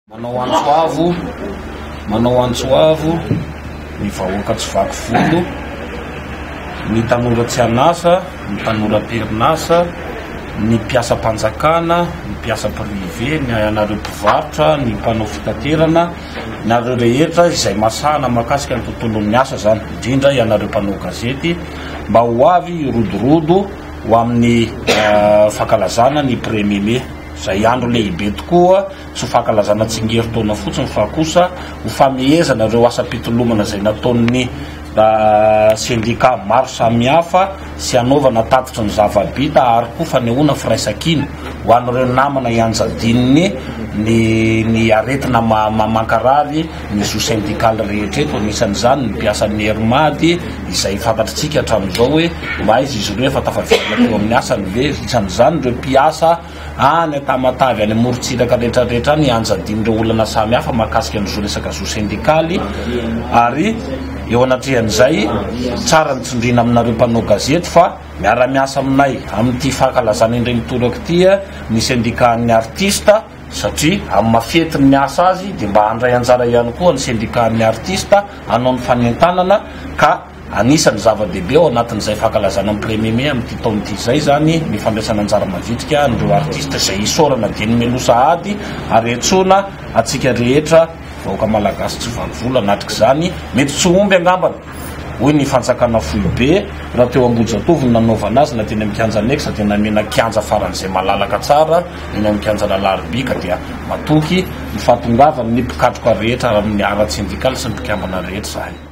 Manao antso avo, manao antso avo ny vahoaka tsy vaky volo, ny tanora tsy an'asa, ny tanora am-perinasa, ny mpiasam-panjakana, ny mpiasa privé, ny anareo mpivarotra, ny mpanao fitaterana, nareo rehetra izay masahana mahakasika ny tontolon'ny asa izany, indrindra ianareo mpanao gazety, mba ho avy hirodorodo ho amin'ny fankalazana ny premier mai, izay andro lehibe tokoa. Tsy ho fankalazana tsingerin-taona fotsiny fa kosa ho famehezana ireo asam-pitolomana izay nataon'ny sendikà maro samihafa sy hanaovana tatitry ny zava-bita ary koa fanehoana firaisankina ho an'ireo namana ianjadian'ny ny ny aretina mankarary ny zo sendikaly rehetra eto, anisan'izany ny mpiasan'ny Air Mad izay fantatritsika hatramin'izao hoe mba aiza izy ireo efa tafaverina teo amin'ny asany ve, isan'izany ireo mpiasa Any Tamatave any amorontsiraka rehetra rehetra any ianjadian'ireo olana samy hafa mahakasika ny zo resaka zo sendikaly ary eo anatrehan'izay tsara ny tsindriana aminareo mpanao gazety fa miara-miasa aminay amin'ity fankalazana indray mitoraka ity ny sendikan'ny artista satria amin'ny maha fetin'ny asa azy dia mba handray anjara ihany koa ny sendikan'ny artista hanao ny fanentanana ka Anisan'ny zava-dehibe ao anatin'izay fankalazana ny Premier Mai amin'ity taona ity izay izany ny fandraisana anjara mavitrika an'ireo artista izay isaorana dieny mialoha sahady ary antsoina antsika rehetra vahoaka malagasy tsy vaky volo hanatrika izany. Mety tsy ho omby angambany, hoy ny fanjakana foibe, raha teo Ambohijatovo no nanaovana azy na teny amin'ny kianja Annexe dia namena kianja faran'izay malalaka tsara eny amin'ny kianjan'Alarobia ka dia matoky ny fahatongavan'ny mpikatroka rehetra amin'ny ara-tsendikaly sy ny mpikambana rehetra izahay.